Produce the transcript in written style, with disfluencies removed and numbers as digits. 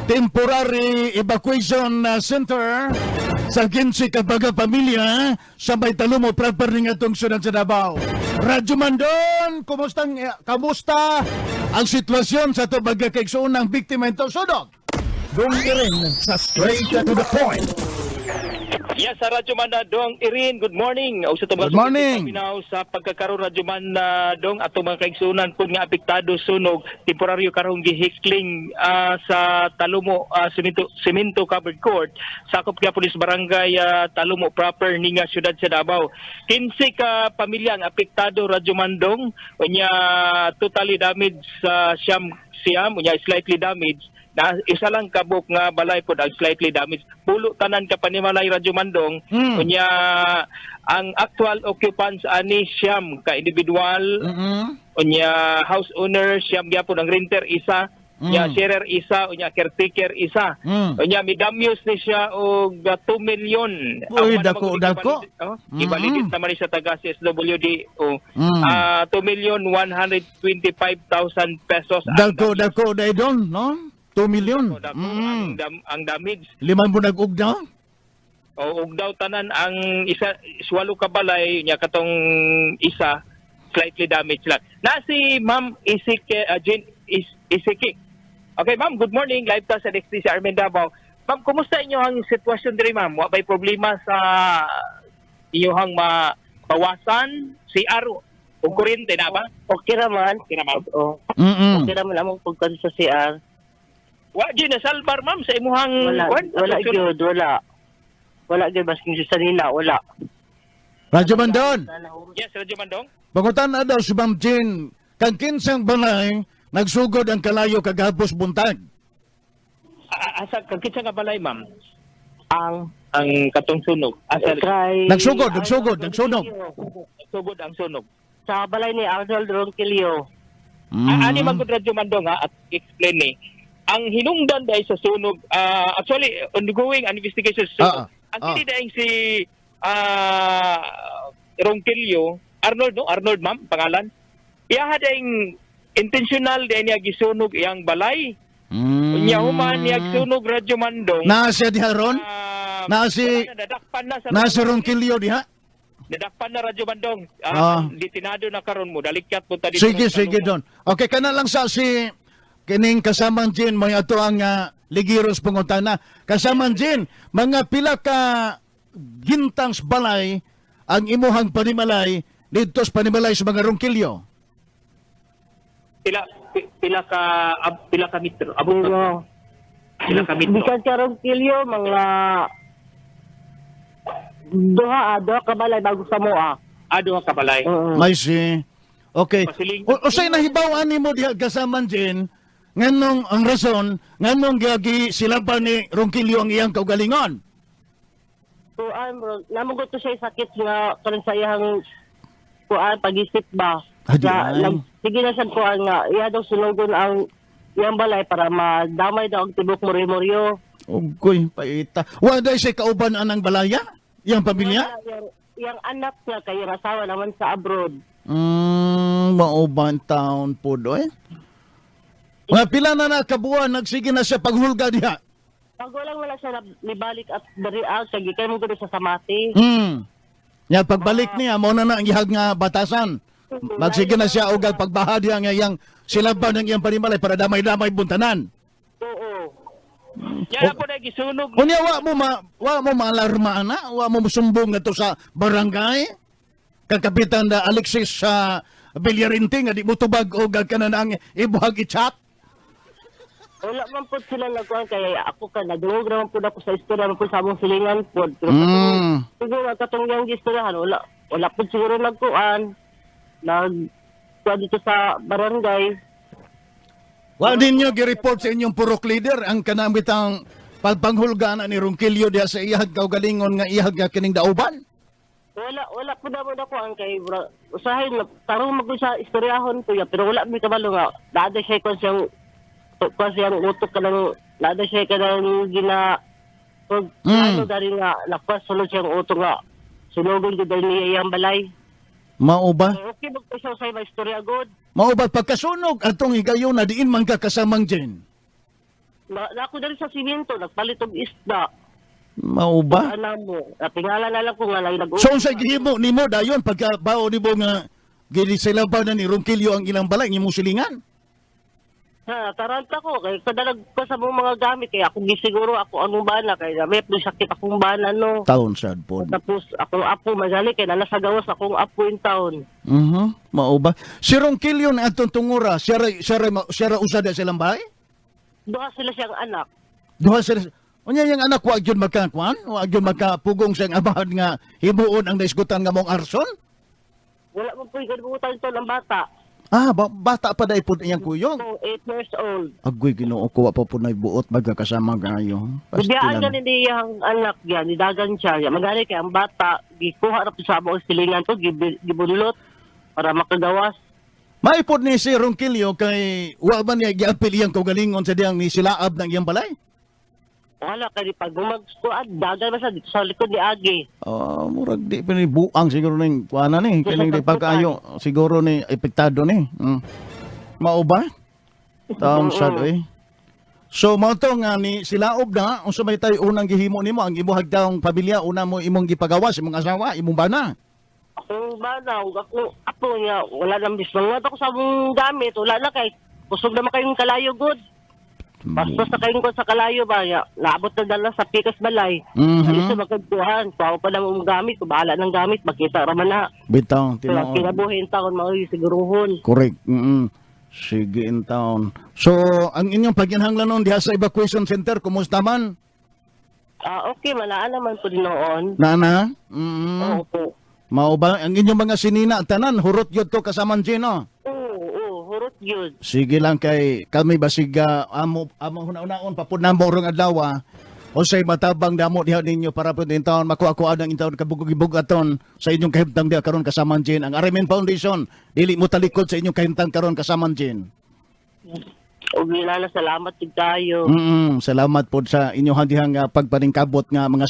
Temporary evacuation center sa 15 ka baga pamilya sa may Talomo proper ning atong syudad sa Davao. Radyo Mandon, kumusta kamusta ang sitwasyon sa ato baga kaigsuonang biktima ito sunog? Dong Irin sa Straight to the Point. Yes, sa Radyo Man na Dong Irin, good morning. O sa Good morning. Paminaw sa pagkakaroon Radyo Man na Dong ato mga kaigsunan pud nga apektado sunog temporaryo karong gihikling sa Talomo Simento Simento Covered Court, sakop gyapon is barangay Talomo proper ni nga syudad sa Davao. 15 ka pamilya ang apektado, Radyo Mandong, unya totally damaged sa siyam siyam, unya slightly damaged na isa lang kabuk nga balay pod ang slightly damaged. Pulo tanan ka panimalay, Radyo Mandong. Unya ang actual occupants ani siyam ka individual. Unya house owner siyam gyapon, ang renter isa, unya sharer isa, unya caretaker isa. Unya midamyos ni siya og 2 million. Uy, Ang dako, dako. Oh, ibalidit naman ni siya taga CSWD o 2 million 125,000 pesos ang Dako damage. Dako dai don, no? 2 million. So, dako ang damage. Limang bunag ugna. O ug daw tanan ang isa walo ka balay nya katong isa slightly damaged lang. Na si Ma'am Isike Jane Isike. Okay, ma'am, good morning. Live ta sa DXT si Armin Davao. Ma'am, kumusta inyo ang sitwasyon diri, ma'am? Wa bay problema sa iyohang mabawasan CR o kuryente na ba? Okay raman. Okay ra, ma'am. Oo. Okay raman among pagkan sa CR. Wa gyud nasalbar, ma'am, sa imuhang Wala, kuwan? wala gyud, wala. Wala gyud baskin sa nila, wala. Radyo Mandon. Yes, Radyo Mandong. Bangutan na daw si Ma'am Jean, kang kinsang balay, nagsugod ang kalayo kagahapos buntag? Asa kang kinsa nga balay, ma'am? Ang Ang katong sunog. Asa kay Nagsugod, nagsugod, nagsunog. Sugod ang sunog? Sa balay ni Arnold Ronquillo. Ani man gud, Radyo Mandong, ha, at explain ni. Ang hinungdan dahil sa sunog, actually ongoing ang investigation sa sunog. Ang kini dahil si Ronquillo, Arnold, no? Arnold, ma'am, pangalan. Iyaha dahil intentional dahil niya gisunog iyang balay. Unya human niya sunog, Radyo Mandong. Na siya diha ron? Wala na, nadakpan na sa Na si Ronquillo diha? Nadakpan na, Radyo Mandong. Litinado na karon mo. Dalikyat po ta dito. Sige, sa sige Talomo. don. Okay, kana lang sa si kining kasamang Jean may ato ang Ligiros pangutana. Kasamang Jean, mga pila ka gintang sa balay ang imuhang panimalay dito sa panimalay sa mga Ronquillo? Pila ka metro? Abot na. Oo. Pila ka metro? Bikan sa Ronquillo mga duha ka balay bago sa moa. Duha ka balay. Oo. May si. Okay. Usay nahibaw ani mo diha, kasaman Jean, nganong ang rason nganong gagi sila pa ni Ronquillo ang iyang kaugalingon? Kuan bro, namugot to siya sakit nga karon sa iyang kuan pag-isip ba. Ah, di Nga, ay. sige na siya kuan nga iya daw sunogon ang iyang balay para madamay daw ang tibok mori-moryo. Ugoy, paita. Wa day siya kauban anang balaya? Iyang pamilya? Wala, iyang anak niya kay iyang asawa naman sa abroad. Mauban town po do eh. Mga pila na nakabuan, nagsige na siya paghulga diha. Pag walang wala siya nibalik at dari out kay gikan mo gud sa Samati. Ya pagbalik niya, mo na na ang ihag nga batasan. Magsige na siya og pagbaha diha nga iyang silaban ng iyang panimalay para damay-damay buntanan. Oo. Yan po na gisunog. Unya wa mo maalarma ana, wa mo musumbong ngadto sa barangay. Kang Kapitan na Alexis sa Villarente nga di mo tubag og kanan ang ibuhag i-chat. Wala man po sila nagkuhan kay ako ka nagdungog naman po ako sa istorya man po sa among silingan po. Pero siguro ang katong iyang gistoryahan wala wala po siguro nagkuan nag kuan dito sa barangay. Wa ninyo gi-report sa inyong purok leader ang kanamitang pagpanghulga na ni Ronquillo diha sa iyahag kaugalingon nga iyahag nga kining dauban? Wala wala po na mo nakuan kay bro, usahay na tarong mag sa istoryahon ko ya pero wala mi kabalo nga naada siya kuan siyang utok kanang naada siya kanang gina pag ano dari nga nakuha sulod siyang utok nga sunogon gud dahil niya iyang balay. Mao ba? Okay mag siya sa istorya god. Mao ba pagkasunog atong higayon na diin man ka, kasamang Jen? Na ako dali sa simento, nagpalit og isda. Mao ba? Ana mo. Tingala na lang ko nga nag. So unsay gihimo nimo dayon pagka bao nimo nga gisilabaw na ni Ronquillo ang ilang balay imong silingan? Ha, taranta ko kay kadalag ko sa mga gamit kay ako gisiguro ako anong bana kay may sakit akong bana, no. Taon sad pod. Tapos akong apo magali kay nala sa gawas akong apo in town. Mao ba? Si Ronquillo na atong tungura, siya ra usa da silang balay? Duha sila siyang anak. Duha sila. Unya yang anak wa gyud magkakuan, wa gyud magkapugong sa iyang amahan nga himuon ang naisgutan nga mong arson? Wala mo po yung to ng bata. Ah, bata pa dai pud iyang kuyog. So, 8 years old. Agoy, Ginoo ko, wa pa pud buot magkakasama kayo. Biyaan ka ni iyang anak yan, nidagan siya. Ya, magali kay ang bata, gikuha ra po sa amo ang silingan to, gibunlot para makagawas. Maipod ni si Ronquillo kay wa ba niya giapil iyang kaugalingon sa diyang ni silaab ng iyang balay? Wala kay pag bumagkuan, dagan ba sa dito sa likod ni Agi. Ah, murag di pa ni buang siguro ning kuana ni kining di pagkaayo siguro ni epektado ni. Mao ba? Taong sad oy. So mao to nga ni silaob na, unsa may tay unang gihimo nimo ang imo hagdaong pamilya, una mo imong gipagawas imong asawa, imong bana? Akong bana, ug akong apo niya, wala nang bismangat ako sa among gamit, wala na kay kusog naman kayong kalayo good. Bastos na kayong sa kalayo ba ya, naabot na dala sa pikas balay. Alis na magkagkuhan, kuha pa lang ang gamit, kung bahala ng gamit, makita raman na. Bitaw, So, tinuod. kinabuhin taon, mga siguruhon. Correct. Sige in town. So, ang inyong paginhanglan noon diha sa evacuation center, kumusta man? Ah, okay, malaan naman po din noon. Nana? Mm. Oo po. Mao ba ang inyong mga sinina tanan hurot gyud to kasaman Gino? Oo, hurot yun. Sige lang kay kami basiga amo among hunaon papud namo rong adlaw unsay matabang damo diha ninyo para pud in taon makuha-kuha ang intawon kabugog-bugaton sa inyong kahimtang diha karon kasaman Jin. Ang Arimen Foundation dili mo talikod sa inyong kahimtang karon kasaman Jin. O ginana, salamat din tayo. Salamat pod sa inyong dihang pagpaningkabot nga mga